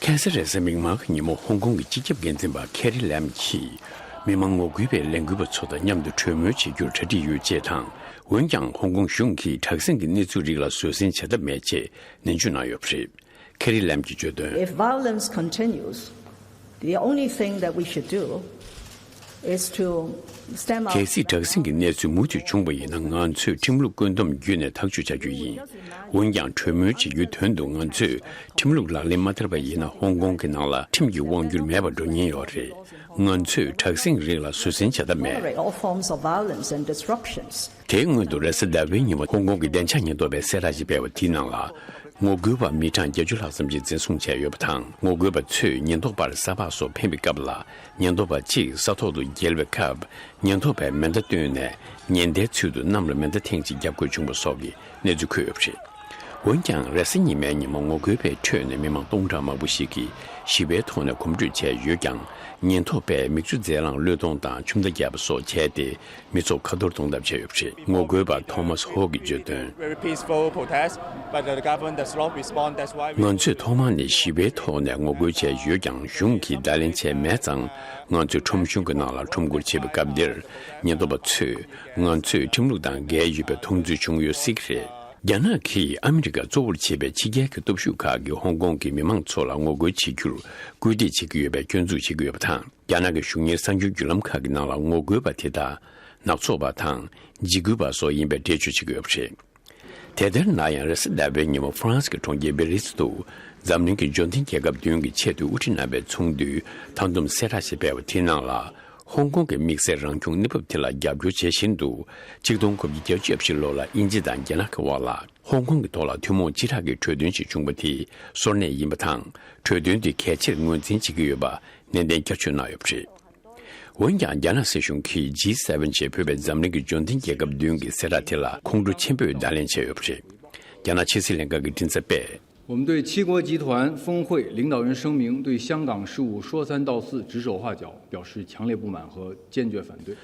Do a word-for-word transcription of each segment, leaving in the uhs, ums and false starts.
ཁ་སང་རེས་གཟའ་མིག་དམར་གྱི་ཉིན་མོ་ཧོང་ཀོང་གི་སྤྱི་ཁྱབ་འགན་འཛིན་པ་ཁེ་རི་ལེམ་གྱིས། མི་མང་ངོ་རྒོལ་པའི་ལས་འགུལ་བ་ཚོ་དང་མཉམ་དུ་གྲོས་མོལ་བྱེད་རྒྱུར་གྲ་སྒྲིག་ཡོད་ཅེས་དང་། འོན་ཀྱང་ཧོང་ཀོང་གཞུང་གིས་དྲག་ཟིང་གི་གནས་ཚུལ་རིགས་ལ་བཟོད་བསྲན་བྱ་ཐབས་མེད་ཅེས་ནན་བརྗོད་གནང་ཡོད་པ་རེད། ཁེ་རི་ལེམ་གྱིས་བརྗོད་དོན། If violence continues, the only thing that we should do is to stand up. གལ་སྲིད་དྲག་ཟིང་གི་གནས་ཚུལ་མུ་མཐུད་བྱུང་བ་ཡིན་ན། ང་ཚོས་ཁྲིམས་ལུགས་བཀོད་འདོམས་བརྒྱུད་ནས་ཐག་གཅོད་བྱ་རྒྱུ་ཡིན། འོན་ཀྱང་གྲོས་མོལ་བྱེད་རྒྱུའི་དོན་དུ་ང་ཚོས་ཁྲིམས་ལུགས་ལག་ལེན་མ་བསྟར་བ་ཡིན་ན། ཧོང་ཀོང་གི་ནང་ལ་ཁྲིམས་ཀྱི་དབང་སྒྱུར་མེད་པར་འགྲོ་ཉེན་ཡོད་རེད། ང་ཚོས་དྲག་ཟིང་རིགས་ལ་བཟོད་བསྲན་བྱ་ཐབས་མེད། Tolerate all forms of violence and disruptions. དེའི་སྔོན་དུ་རེས་གཟའ་ཟླ་བའི་ཉིན་མོ་ཧོང་ཀོང་གི་བདེ་འཇགས་ཉེན་རྟོག་པས་གསལ་བསྒྲགས་ཤིག་སྤེལ་བ་དེའི་ནང་ལ། ངོ་རྒོལ་བ་མི་གྲངས་བརྒྱད་ཅུ་ལྷག་ཙམ་ཞིག་འཛིན་བཟུང་བྱས་ཡོད་པ་དང་། ངོ་རྒོལ་བ་ཚོས་ཉེན་རྟོག་པར་ས་ཕག་སོགས་འཕེན་པའི་སྐབས་ལ། ཉེན་རྟོག་པ་གཅིག་ས་ཐོག་ཏུ་འགྱེལ་བའི་སྐབས། ཉེན་རྟོག་པས་མེ་མདའ་བཏོན་ནས་ཉེན་བརྡའི་ཚུལ་དུ་གནམ་ལ་མེ་མདའ་ཐེངས་གཅིག་བརྒྱབ་དགོས་བྱུང་བ་སོགས་ཀྱི་གནས་ཚུལ་འཁོད་ཡོད་པ་རེད། འོན་ཀྱང་རེས་གཟའ་ཉི་མའི་ཉིན་མོ་ངོ་རྒོལ་བའི་ཁྲོད་ནས་མི་མང་སྟོང་ཕྲག་མང་པོ་ཞིག་གིས་ཞི་བའི་ཐོག་ནས་གོམ་བགྲོད་བྱས་ཡོད་ཀྱང་། ཉེན་རྟོག་པས་མིག་ཆུ་རྫས་རླངས་བློས་གཏོང་དང་ཆུ་མདའ་བརྒྱབ་པ་སོགས་བྱས་ཏེ། མི་ཚོགས་ཁ་འཐོར་གཏོང་ཐབས་བྱས་ཡོད་པ་རེད། ངོ་རྒོལ་བ་ཐོ་མཱས་ཧོ་གིས་བརྗོད་དོན། Very peaceful protest, but the government does not respond. That's why we ང་ཚོས་ཐོག་མ་ནས་ཞི་བའི་ཐོག་ནས་ངོ་རྒོལ་བྱས་ཡོད་ཀྱང་། གཞུང་གིས་བརྡ་ལན་བྱས་མེད་ཙང་། ང་ཚོས་ཁྲོམ་གཞུང་གི་ནང་ལ་ཁྲོམ་སྐོར་བྱེད་པའི་སྐབས་འདིར། ཉེན་རྟོག་པ་ཚོས་ང་ཚོས་ཁྲིམས་ལུགས་དང་འགལ་ཡོད་པའི་མཐོང་ཚུལ་བྱུང་ཡོད་སྲིད་ཀྱི་རེད། རྒྱ་ནག་གིས་ཨ་མི་རི་ཀ་གཙོ་བོར་བྱེད་པའི་ཕྱི་རྒྱལ་གྱི་སྟོབས་ཤུགས་ཁག་གིས་ཧོང་ཀོང་གི་མི་མང་ཚོ་ལ་ངོ་རྒོལ་བྱེད་རྒྱུར་སྐུལ་འདེད་བྱེད་ཀྱི་ཡོད་པའི་སྐྱོན་འཛུགས་བྱེད་ཀྱི་ཡོད་པ་དང་། རྒྱ་ནག་གི་གཞུང་གཉེར་གསར་འགྱུར་བརྒྱུད་ལམ་ཁག་གི་ནང་ལ་ངོ་རྒོལ་བ་དེ་དག་ནག་ཚོགས་པ་དང་འཇིགས་སྐུལ་བ་སོགས་ཡིན་པའི་འགྲེལ་བརྗོད་བྱེད་ཀྱི་ཡོད་པ་རེད། དེ་ལྟར་ན་ཡང་། རེས་གཟའ་ཟླ་བའི་ཉིན་མོ་ཧྥ་རན་སི་གི་གྲོང་ཁྱེར་པེ་རི་སི་དུ་འཛམ་གླིང་གི་འབྱོར་ལྡན་རྒྱལ་ཁབ་བདུན་གྱི་ཆེད་དུ་དབུ་ཁྲིད་རྣམ་པའི་ཚོགས་འདུའི་མཐའ་བསྡོམས་གསལ་བསྒྲགས་ཤིག་སྤེལ་བ་དེའི་ནང་ལ། ཧོང་ཀོང་གི་དམིགས་བསལ་རང་སྐྱོང་གནས་བབ་དེ་ལ་རྒྱབ་སྐྱོར་བྱེད་བཞིན་དུ། ཆིག་སྟོང་དགུ་བརྒྱ་བརྒྱད་ཅུ་གྱ་བཞི་ལོ་ལ་དབྱིན་ཇི་དང་རྒྱ་ནག་གི་དབར་ལ་ཧོང་ཀོང་གི་ཐོག་ལ་ཐུན་མོང་སྤྱི་བསྒྲགས་ཀྱི་གྲོས་མཐུན་ཞིག་བྱུང་བ་དེ་སོར་གནས་ཡིན་པ་དང་། གྲོས་མཐུན་དེ་གལ་ཆེར་ངོས་འཛིན་བྱེད་ཀྱི་ཡོད་པ་ནན་ཏན་བསྐྱར་བརྗོད་གནང་ཡོད་པ་རེད། འོན་ཀྱང་། རྒྱ་ནག་སྲིད་གཞུང་གིས་ཇི་སེ་ཝེན་ཞེས་འབོད་པའི་འཛམ་གླིང་གི་འབྱོར་ལྡན་རྒྱལ་ཁབ་བདུན་གྱི་གསལ་བསྒྲགས་དེ་ལ་ཁོང་ཁྲོ་ཆེན་པོས་བརྡ་ལན་བྱས་ཡོད་པ་རེད། རྒྱ་ནག་ཕྱི་སྲིད་ལྷན་ཁང་གི་མགྲིན་ཚབ་པས། 我们对七国集团峰会领导人声明、对香港事务指手画脚表示强烈不满和坚决反对。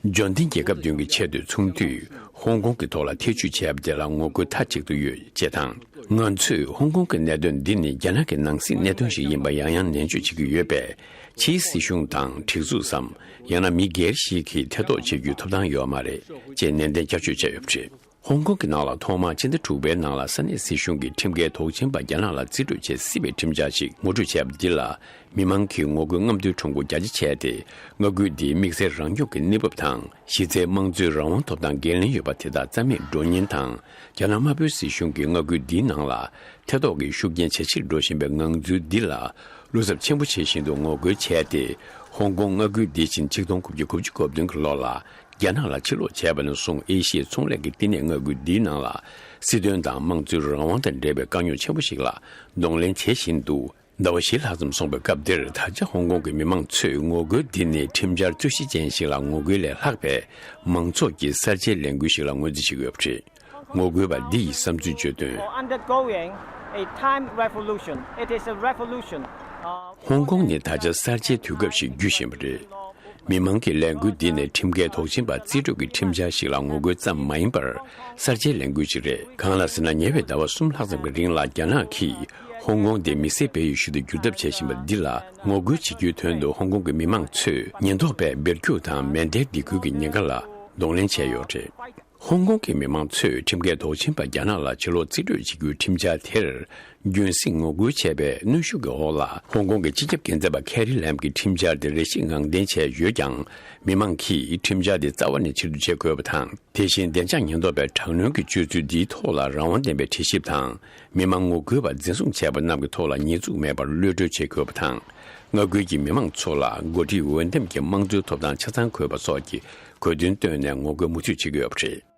འབྱོར་ལྡན་རྒྱལ་ཁབ་བདུན་གྱི་ཆེས་མཐོའི་ཚོགས་འདུས་ཧོང་ཀོང་གི་ཐོག་ལ་ཐེ་བྱུས་བྱས་པ་དེ་ལ་ངོ་རྒོལ་མཐའ་གཅིག་ཏུ་ཡོད་ཅེས་དང་། ང་ཚོས་ཧོང་ཀོང་གི་གནད་དོན་འདི་ནི་རྒྱ་ནག་གི་ནང་སྲིད་གནད་དོན་ཞིག་ཡིན་པ་ཡང་ཡང་ནན་བརྗོད་བྱེད་ཀྱི་ཡོད་པས། ཕྱིའི་སྲིད་གཞུང་དང་སྒྲིག་འཛུགས་སམ། ཡང་ན་མི་སྒེར་ཞིག་གིས་ཐེ་གཏོགས་བྱེད་རྒྱུའི་ཐོབ་ཐང་ཡོད་མ་རེད་ཅེས་ནན་ཏན་བསྐྱར་བརྗོད་བྱས་ཡོད་པ་རེད། ཧོང་ཀོང་གི་ནང་ལ་ཐོག་མར་ཕྱི་ཟླ་དྲུག་པའི་ནང་ལ་ས་གནས་སྲིད་གཞུང་གིས་ཁྲིམས་འགལ་དོགས་ཆེན་པ་རྒྱ་ནག་ལ་རྩིས་སྤྲོད་བྱེད་སྲིད་པའི་ཁྲིམས་འཆར་ཞིག་ངོ་སྤྲོད་བྱས་པ་འདི་ལ། མི་མང་གིས་ངོ་རྒོལ་རྔམ་སྟོན་ཁྲོམ་སྐོར་རྒྱ་ཆེ་བྱས་ཏེ། མངའ་ཁུལ་འདིའི་དམིགས་བསལ་རང་སྐྱོང་གི་གནས་བབ་དང་། གཞི་རྩའི་དམངས་གཙོའི་རང་དབང་ཐོབ་ཐང་འགན་ལེན་ཡོད་པ་དེ་དག་རྩ་མེད་འགྲོ་ཉེན་དང་། རྒྱ་ནག་དམར་པོའི་སྲིད་གཞུང་གིས་མངའ་ཁུལ་འདིའི་ནང་ལ་ཐེ་གཏོགས་ཀྱི་ཤུགས་རྐྱེན་ཇེ་ཆེར་འགྲོ་བཞིན་པའི་ངང་ཚུལ་འདི་ལ་བློ་འཚབ་ཆེན་པོ་བྱེད་བཞིན་དུ་ངོ་རྒོལ་བྱས་ཏེ། ཧོང་ཀོང་མངའ་ཁུལ་འདི་བཞིན་ཆིག་སྟོང་དགུ་བརྒྱ་དགུ་བཅུ་གོ་བདུན་གྱི་ལོ་ལ། རྒྱ་ནག་ལ་ཕྱིར་ལོག་བྱས་པ་ནས་བཟུང་། ཨེ་ཤི་ཡའི་ཚོང་ལས་ཀྱི་བསྟི་གནས་མངའ་ཁུལ་འདིའི་ནང་ལ་སྲིད་དོན་དང་དམངས་གཙོའི་རང་དབང་དང་འབྲེལ་བའི་དཀའ་རྙོག་ཆེན་པོ་ཞིག་ལ་གདོང་ལེན་བྱེད་བཞིན་འདུག་ཟླ་བ་བཞི་ལྷག་ཙམ་སོང་བའི་སྐབས་འདིར། ད་ཆ་ཧོང་ཀོང་གི་མི་མང་ཚོས་ངོ་རྒོལ་འདི་ནི་ཁྲིམས་འཆར་རྩོད་གཞི་ཅན་ཞིག་ལ་ངོ་རྒོལ་ལས་ལྷག་པའི་མང་ཚོགས་ཀྱི་གསར་བརྗེའི་ལས་འགུལ་ཞིག་ལ་ངོས་འཛིན་བྱེད་ཀྱི་ཡོད་པ་རེད། ངོ་རྒོལ་བ་འདི་ཡིས་བསམ་ཚུལ་བརྗོད་དོན། Undergoing a time revolution. It is a revolution. Uh, ཧོང་ཀོང་ནི་ད་ཆ་གསར་བརྗེའི་དུས་སྐབས་ཤིག་བརྒྱུད་བཞིན་པ་རེད། མི་མང་གི་ལས་འགུལ་འདི་ནི་ཁྲིམས་འགལ་དོགས་ཆེན་པ་རྩིས་སྤྲོད་ཀྱི་ཁྲིམས་འཆར་ཞིག་ལ་ངོ་རྒོལ་ཙམ་མ་ཡིན་པར། གསར་བརྗེའི་ལས་འགུལ་ཞིག་རེད། གང་ལ་ཟེར་ན། ཉེ་བའི་ཟླ་བ་གསུམ་ལྷག་ཙམ་གྱི་རིང་ལ། རྒྱ་ནག་གིས་ཧོང་ཀོང་དེ་མི་སེར་སྦས་ཡུལ་ཞིག་ཏུ་བསྒྱུར་ཐབས་བྱེད་བཞིན་པ་འདི་ལ་ངོ་རྒོལ་བྱེད་རྒྱུའི་དོན་དུ། ཧོང་ཀོང་གི་མི་མང་ཚོས་ཉེན་རྟོག་པས་སྦིར་ཁྱུ་དང་མེ་མདའི་སྡིགས་སྐུལ་གྱི་ཉེན་ཁ་ལ་གདོང་ལེན་བྱས་ཡོད་རེད། ཧོང་ཀོང་གི་མི་མང་ཚོས་ཁྲིམས་འགལ་དོགས་ཆེན་པ་རྒྱ་ནག་ལ་ཕྱིར་ལོག་རྩིས་སྤྲོད་བྱེད་རྒྱུའི་ཁྲིམས་འཆར་དེར་རྒྱུན་སྲིང་ངོ་རྒོལ་བྱས་པའི་གནོན་ཤུགས་ཀྱི་འོག་ལ། ཧོང་ཀོང་གི་སྤྱི་ཁྱབ་འགན་འཛིན་པ་ཁེ་རི་ལེམ་གྱིས་ཁྲིམས་འཆར་དེ་རེ་ཞིག་ངང་འཐེན་བྱས་ཡོད་ཀྱང་། མི་མང་གིས་ཁྲིམས་འཆར་དེ་རྩ་བ་ནས་ཕྱིར་བསྡུ་བྱེད་དགོས་པ་དང་། དེ་བཞིན་བདེ་འཇགས་ཉེན་རྟོག་པས་དྲག་གནོན་གྱི་སྤྱོད་ཚུལ་འདིའི་ཐོག་ལ་རང་དབང་ལྡན་པའི་དྲི་ཞིབ་དང་། མི་མང་ངོ་རྒོལ་བ་འཛིན་བཟུང་བྱས་པ་རྣམས་ཀྱི་ཐོག་ལ་ཉེས་འཛུགས་མེད་པར་གློད་གྲོལ་བྱེད་དགོས་པ་དང་། མངའ་ཁུལ་གྱི་མི་མང་ཚོ་ལ་འགོ་ཁྲིད་འོས་འདེམས་ཀྱི་དམངས་གཙོའི་ཐོབ་ཐང་ཆ་ཚང་དགོས་པ་སོགས་ཀྱི་དགོས་འདུན་བཏོན་ནས་ངོ་རྒོལ་མུ་མཐུད་བྱེད་ཀྱི་ཡོད་པ་རེད།